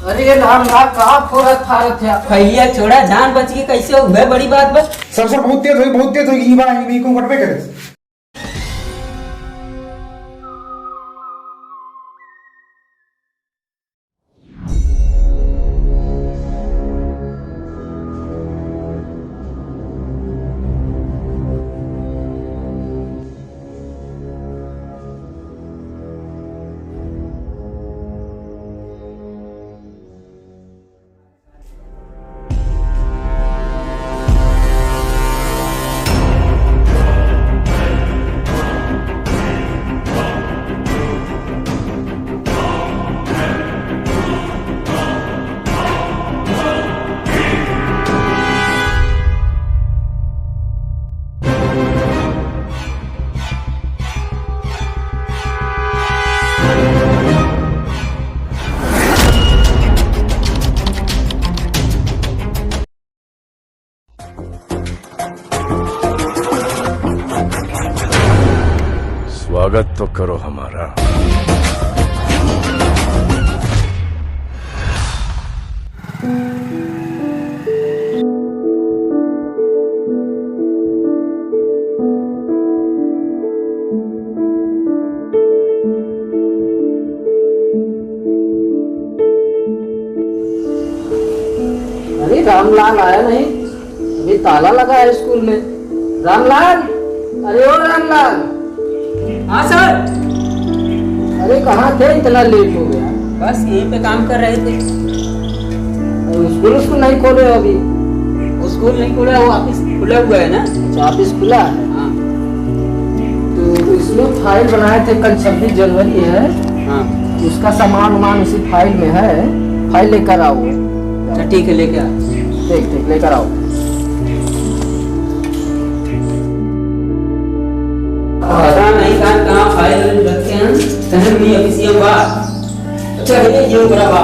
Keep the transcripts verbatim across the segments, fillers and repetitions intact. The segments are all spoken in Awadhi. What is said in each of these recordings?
अरे ये राम राम, कहाँ फोरत फारत है? फैलिया छोड़ा, जान बच के कैसे हो, वह बड़ी बात बा। सर, सर, बहुत तेज होई, बहुत तेज होई, ई बा, ई को कटबे करे। स्वागत तो करो हमारा। अरे, रामलाल आया नहीं, अभी ताला लगा है स्कूल में। रामलाल, अरे ओ रामलाल। हाँ सर। अरे, कहाँ थे, इतना लेट हो गया? बस यहीं पे काम कर रहे थे। अरे, स्कूल, स्कूल नहीं खोले हो अभी? स्कूल नहीं खोला, वो ऑफिस खुला हुआ है ना। अच्छा, ऑफिस खुला है? हाँ। तो इसमें फाइल बनाए थे, कल छब्बीस जनवरी है। हाँ। उसका सामान वामान उसी फाइल में है, फाइल लेकर आओ। अच्छा, ठीक है, लेके आ। ठीक, ठीक, लेकर आओ। पता नहीं कहाँ, कहाँ फाइल रखे हैं, कहीं भी ऑफिस में बा। अच्छा भैया, ये ओकरा बा।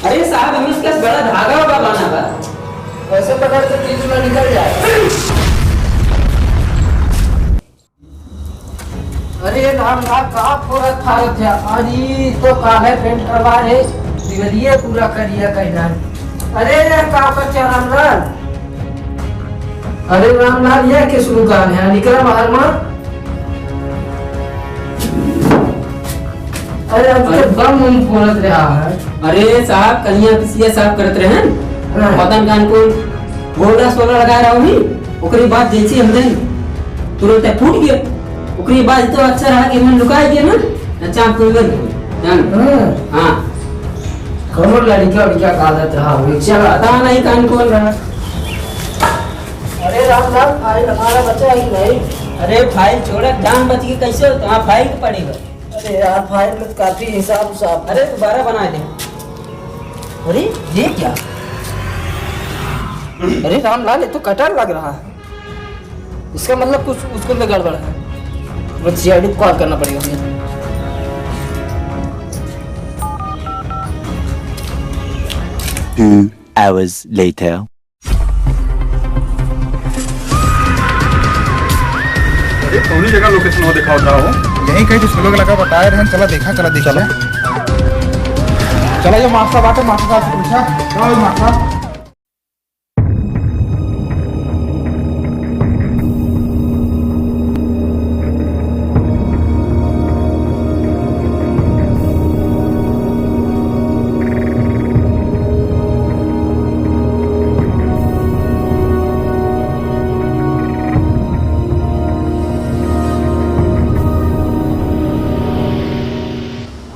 अरे साहब, हमें इसका बड़ा धागा होगा बाना बा। वैसे पकड़ के बीच में निकल जाए। अरे राम राम, कहाँ फोरत फारत है? अरे तो काले पेंट करवा रे, दिवलिये पूरा करिया कहना है। अरे यार, का बच्चा रामलाल? अरे रामलाल, ये किस दुकान है? निकला बाहर मा। अरे, अब तो अरे। बम उम फोड़त रहा है। अरे साहब, कलिया पिसिया साफ करत रहे हैं। हाँ। पता न कान कौन गोला सोला लगा रहा हूँ, ओकरे बाद जैसे हमने तुरंत फूट गया। ओकरे बाद तो अच्छा रहा कि हमने लुकाई दिया ना, अच्छा आपको इधर जान। हाँ। हाँ। कौनो लड़का उड़का का आदत रहा होई, चला। पता नहीं कान कौन रहा। अरे राम राम, फाइल हमारा बचा है कि नहीं? अरे फाइल छोड़ा, जान बच के कैसे हो? तुम्हारा फाइल के पड़ेगा। अरे यार, फाइल में तो काफी हिसाब उसाब। अरे दोबारा बना दे। अरे ये क्या? अरे रामलाल, ये तो कटर लग रहा है। इसका मतलब कुछ उसको में गड़बड़ है। बस सीआईडी को कॉल करना पड़ेगा मुझे। Two hours later. अरे, कौनी जगह लोकेशन हो दिखाओ था हो? यहीं कहीं कुछ लोग लगा बताए रहन, चला देखा, चला देखा। चला। चला, ये मास्टर बाटे, मास्टर साहब से पूछा। क्या हो मास्टर?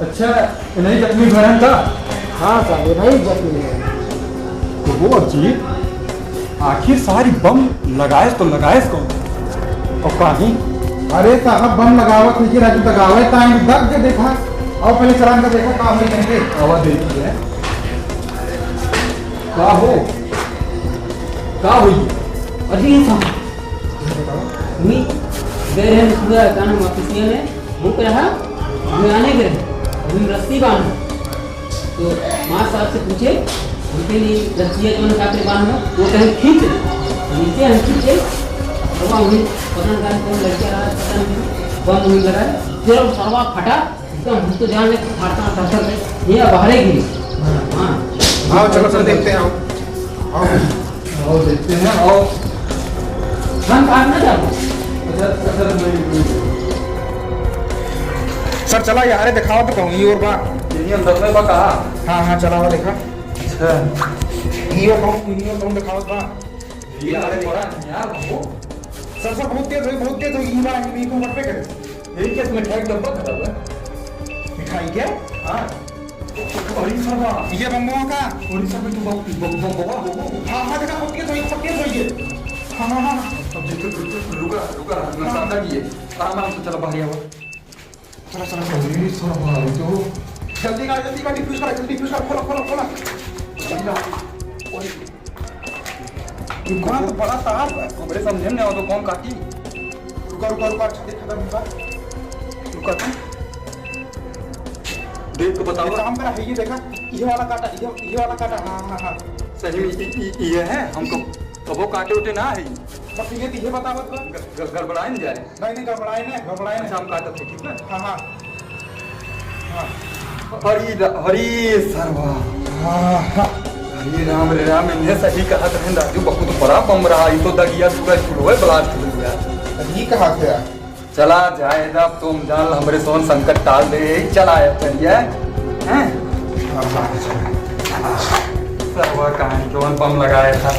अच्छा, इन्हीं जख्मी भरन का? हाँ साहब, इन्हीं जख्मी है। तो वो अजीब, आखिर सारी बम लगाएस तो लगाएस कौन? और काहे? अरे साहब, बम लगावत नहीं कि राजू दगावे, ताई दग के देखा। और पहले चलान का देखा, का होई करके। आवा देखी है। का हो? का होई? अरे साहब, मी गए रहे पूरा का नाम ऑफिसियल है। भूख रहा, हमें आने दे, अभी हम रस्सी बांधो। तो माँ साहब से पूछे, उनके लिए रस्सी है, कौन कापे बांधो, वो कहें खींच ले। नीचे हम खींचे, तो वहाँ वहीं पता नहीं कौन लड़का रहा, पता नहीं, बम वहीं लगा है। फिर वो सरवा फटा, हम तो जान ले, फाड़ता, फाड़ता, फाड़ता, ये अब हरे गिरी। हाँ। आओ, चलो, सर, देखते हैं, आओ। आओ। आओ, देखते हैं, आओ। हम काटना चाहते हैं। अच्छा, अच्छा, सर, मैं, मैं सर, चला यार, दिखाओ तो कहूँ, ये और बा। ये अंदर में बा कहा? हाँ, हाँ, चला, वो देखा। अच्छा। ये और कहूँ, ये और कहूँ, दिखाओ बा। ये आगे बड़ा है यार, वो। सर, सर, बहुत तेज होई, बहुत तेज होई, ई बा, ई को बटबे करे। यही केस में ठेक डब्बा खराब है। मिठाई के? हाँ। अरे सर बा। ये बम्बुआ का? अरे सर बा, तू बम-, बम-, बम-, बम-, बम-, बम-, हाँ, हाँ, देखा, बहुत तेज होई, बहुत तेज होई ये। हाँ, हाँ, हाँ। अब देखो, रुका, रुका, हाँ। नुकसान ना किए। आराम, आराम से चला, बाहर आवा। चला, चला, चला। अरे सर बा, ये तो। जल्दी का, जल्दी का, डिफ्यूज करा, जल्दी डिफ्यूज करा, खोला, खोला, खोला। जल्दी का। ओए। दुकान तो बड़ा साहब, हमरे समझे में नहीं आवत, कौन काटी? रुका, रुका, रुका, अच्छा देखा था, रुका। रुका था। देख तो बताओ। एक काम करा, है ये देखा, ये वाला काटा, ये, ये वाला काटा, हाँ, हाँ, हाँ। सही में इ-, इ-, ये है, हमको कबो काटे उटे ना है। बस ये तो ये बतावत बा। ग-, ग-, गड़बड़ाए न जाए। नहीं, नहीं, गड़बड़ाए ना, गड़बड़ाए ना। अच्छा, हम काटत है, ठीक ना? हाँ, हाँ। हाँ। हरी र-, हरी सरवा। हाँ, हाँ। हरी राम रे राम, इन्हें सही कहत रहन राजू, बहुत बड़ा बम रहा, ई तो दगिया पूरा फुल हुए, ब्लास्ट हो गया। सही कहा थे यार। चला जाए दा, अब तो हम जान ल हमरे सोन संकट टाल दे, चला आया चलिए, हैं? हाँ, हाँ, चला। सरवा कहाँ है, कौन बम लगाया था?